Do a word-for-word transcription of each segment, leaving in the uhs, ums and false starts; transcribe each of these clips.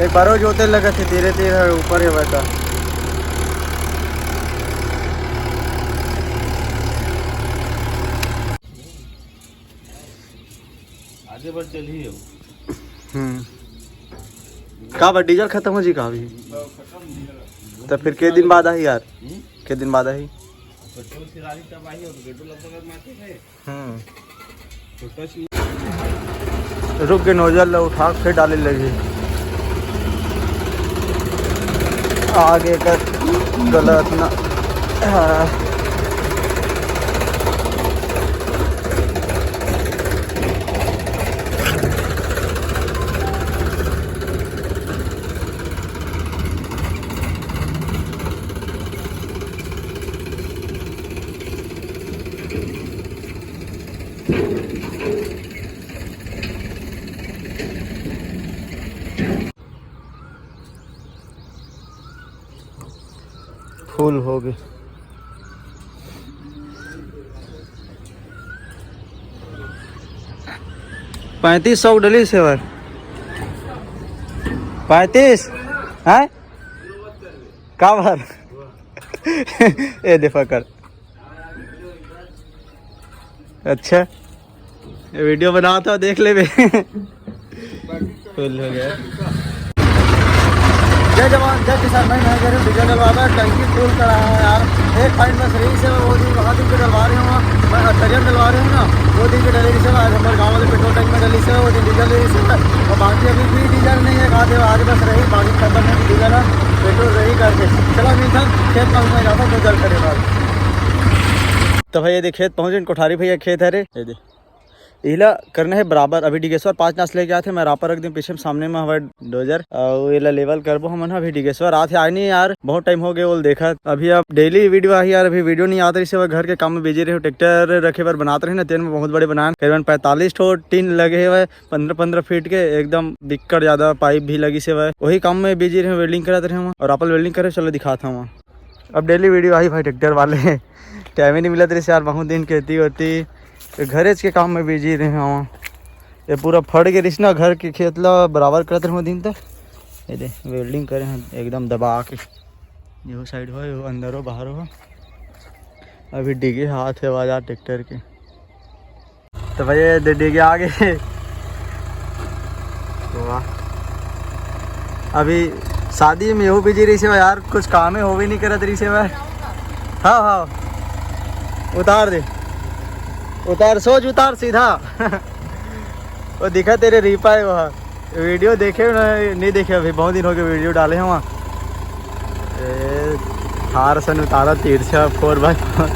एक बारो जोते लगत हे, तीरे तीर हे, ऊपर हे बता। आगे बढ़ चलिए। हम्म। का बा, डीजल खत्म हो जी का अभी? तो फिर के दिन बाद आही यार? हम्म? के दिन बाद आही? पेट्रोल सिराही तब आही और पेट्रोल लगभग मारते हैं। हम्म। तो टच नहीं। रुक के नोजल ला उठा के फिर डाले लगी। आगे का गलत ना। हाँ। फुल हो गए। पैंतीस सौ डली सेवर। पैंतीस? हैं? का भर? ए दे पकड़। अच्छा, ये वीडियो बनावत हव, देख लेबे। फुल हो गया। जय जवान, जय किसान। मैं, मैं कह रहा हूँ, डीजल डलवा रहा, टंकी फुल करा है यार। एक पॉइंट बस रही से, वो दिन, वहाँ दिन के डलवा रहे हूँ, मैं अतरिया में डलवा रहे हूँ ना, वो दिन के डले रही से, आज हमारे गाँव वाले पेट्रोल टैंक में डली से, वो दिन डीजल रही से, और बाकी अभी भी डीजल नहीं है, कहा थे आज बस रही, बाकी खत्म है डीजल है, पेट्रोल रही करके। चलो, अभी इधर खेत में मैं जाता हूँ, तो जल करेगा। तो भाई, ये देख, खेत पहुँचे, कोठारी भैया खेत है रे, ये दे। इला करना है बराबर। अभी डिगेश्वर पाँच नास लेके आते, मैं रापर रख दूँ पीछे में, सामने में हवा डोजर, और एला लेवल करबो हमन ह। अभी डिगेश्वर आते आए नहीं यार, बहुत टाइम हो गए ओल देखत। अभी अब डेली वीडियो आही यार, अभी वीडियो नहीं आत रही से, घर के काम में बिजी रहे, ट्रैक्टर रखे बर बनात रहे ना, तेन में बहुत बड़े बनान, करीबन पैंतालीस ठो टीन लगे हुए, पन्द्रह पन्द्रह फीट के, एकदम बिक्कट ज्यादा पाइप भी लगी से हुए, वही काम में बिजी रहे, वेल्डिंग करत रहे हम, और अपन वेल्डिंग करे, चलो दिखात हूँ। अब डेली वीडियो आही भाई ट्रैक्टर वाले। टाइम ही नहीं मिलत रहिस यार, बहुत दिन खेती होती, तो घरेज के काम में बिजी रहे हूँ। ये पूरा फट के रिस ना, घर के खेत ला बराबर करत रहे दिन तक। ये दे, वेल्डिंग करे हैं एकदम दबा के, यो साइड हो, यो अंदर हो, बाहर हो। अभी डिगे हाथ है बाजार ट्रैक्टर के। तो भैया, ये दे डिगे आगे। वाह, अभी शादी में यहू बिजी रही से यार, कुछ कामे होबे नहीं करत रही से। हाँ, हाँ, उतार दे, उतार, सोच उतार सीधा। वो दिखा तेरे रीपा है वहाँ। वीडियो देखे हो ना? नहीं देखे, अभी बहुत दिन हो गए वीडियो डाले हैं वहाँ। ए, थार सन उतारा, तिरछा फोर बाय फोर।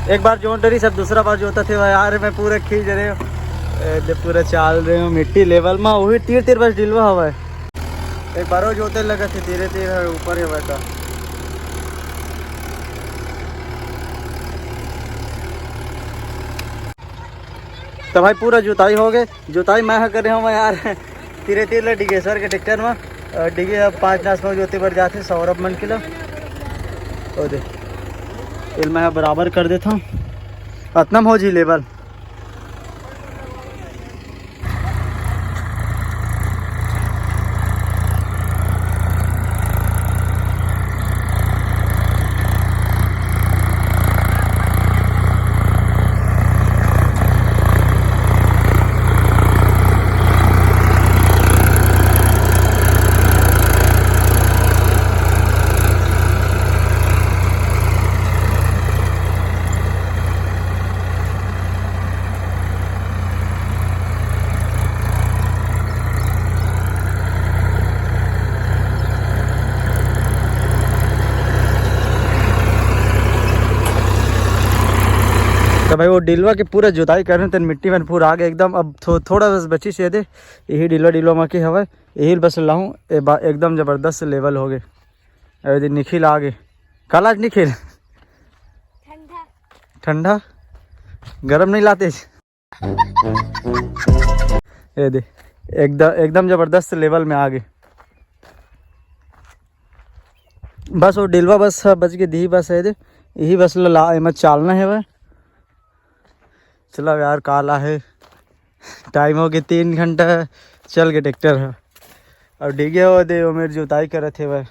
एक बार जोत डरी, सब दूसरा बार जोता थे यार, मैं पूरा खींच रहे हूँ। ए, दे पूरा चाल रहे हूँ मिट्टी लेवल में, वही तीर तीर बस डिलवा हवा है। एक बारो जोते लगत हे, तीरे तीर हे, ऊपर हे वैसा। तो भाई पूरा जुताई हो गए, जुताई मैं ह करे हूँ यार। तीरे तीर ले डिगेश्वर के ट्रैक्टर में, अ, डिगे अब पाँच नास में जोते बर जाथे सौरभ मन के लो। ओ दे। एल मैं बराबर कर देता हूँ, अतना में हो जी लेवल। तो भाई, वो डिलवा के पूरा जुताई करने, तेन मिट्टी में पूरा आगे एकदम। अब थो-, थोड़ा बस बची से दे, यही डिलवा, डिलवा मा के हवय, यही बस लाऊं। ए बा-, एकदम जबरदस्त लेवल हो गए। अरे दे, निखिल आ गए। काला आज निखिल? ठंडा। ठंडा? गरम नहीं लाते? ये दे, एकदम, एकदम जबरदस्त लेवल में आ गए। बस वो डिलवा बस बच के दी बस है दे, यही बस ला, ला एमा चालना है वह। चला यार, काला है, टाइम हो गया, तीन घंटा चल के ट्रैक्टर है। और डिगे हो दे, वो मेरी जुताई करत है वह,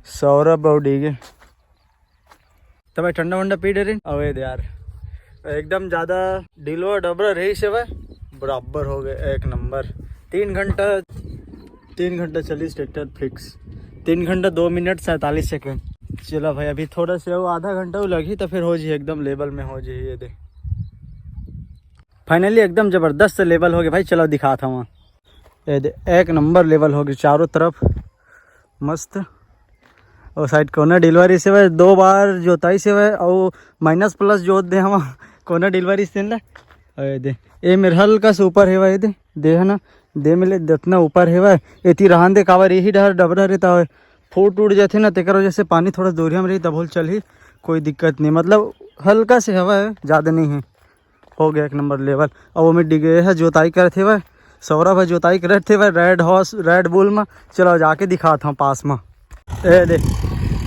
सौरभ और डिगे। तब भाई ठंडा वंडा पी डरे। अबे यार, एकदम ज्यादा डिलवा डबरा रही से भाई, बराबर हो गए, एक नंबर। तीन घंटा, तीन घंटा चलिस ट्रैक्टर फिक्स। तीन घंटा दो मिनट सैंतालीस सेकंड। चला भाई, अभी थोड़ा से वो आधा घंटा वो लगी तो फिर हो जी, एकदम लेवल में हो जी। ये दे, फाइनली एकदम जबरदस्त लेवल हो गए भाई। चलो दिखाता हूँ, ये दे, एक नंबर लेवल हो गए चारों तरफ, मस्त। और साइड कोना डिलवरी से भाई, दो बार जोताई से भाई, और माइनस प्लस जोत दे हम कोना डिलवरी से ला। अरे दे, ये मेरे हल्का से ऊपर है भाई, दे, दे है ना, दे मिले जितना ऊपर है भाई, इतनी रहन दे काबर यही डहर डबरा रहता है, फूट उड़ जाते ना, तेकर वजह से पानी थोड़ा दूरिया में रही तब होल चल ही, कोई दिक्कत नहीं, मतलब हल्का से हवा है, ज़्यादा नहीं है। हो गया एक नंबर लेवल। अब वो में डिगे है, जोताई करत हे भाई, सौरभ है जोताई करत हे भाई, रेड हॉर्स, रेड बुल में। चलो जाके दिखाता हूँ पास में। ए दे,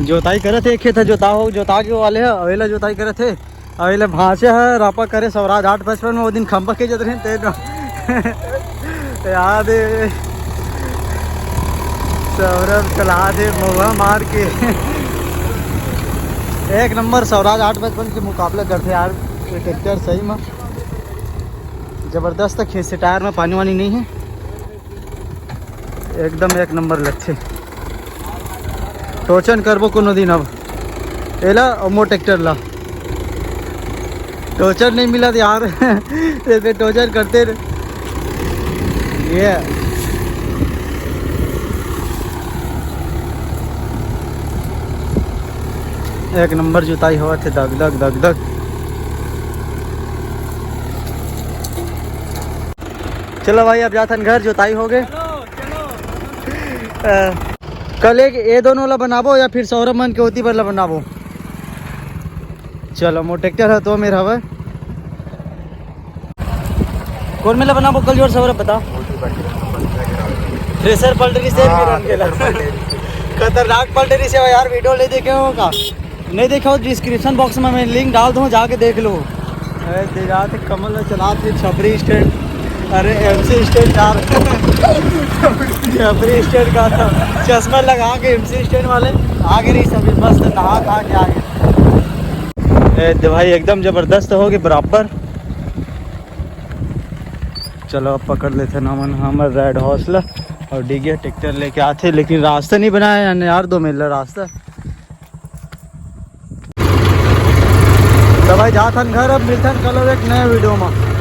जोताई करत हे, खेत है जोता हो, जोता के वाले है, अवेला जोताई करत हे, अवेला भांचे है, रापा करे स्वराज आठ पचपन में, वो दिन खंबा के जत रहे तेज याद है, सौरभ चला दे महुआ मार के। एक नंबर स्वराज आठ पचपन के मुकाबला करते यार, ये ट्रैक्टर सही में जबरदस्त है, खेत से टायर में पानी वानी नहीं है, एकदम एक नंबर लगथे। टोचन करबो कोनो दिन अब एला और मोर ट्रैक्टर ला। टोचन नहीं मिला तो यार, जैसे टोचन करते रहे। ये एक नंबर जुताई होवत हे, दग दग दग दग। चलो भाई, अब जाथन घर, जोताई हो गए। अ, कल एक ये दोनों ला बनाबो या फिर सौरभ मन के ओती बर ला बनाबो? चलो, मोर ट्रैक्टर है तो मेरा हवे। कौन मेला बनाबो कल जोर से, और बता। थ्रेसर पलटरी से भी हाँ, रन गेला। खतरनाक पलटरी से यार, वीडियो ले देखे हो का? नहीं देखा हो, डिस्क्रिप्शन बॉक्स में मैं लिंक डाल दूँ, जाके देख लो। अरे दे रहा थे कमल में चला थे छपरी स्टैंड, अरे एमसी स्टैंड यार। छपरी स्टैंड का था, चश्मा लगा के एमसी स्टैंड वाले आगे रही सभी मस्त नहा खा के आगे। ए दे भाई, एकदम जबरदस्त हो गए बराबर। चलो अब पकड़ लेते ना मन हमर रेड हॉर्स ला और डिगे ट्रैक्टर लेके आते, लेकिन रास्ता नहीं बनाया यार, दो मेला रास्ता। तो भाई जाथन घर, अब मिलथन कल एक नए वीडियो में।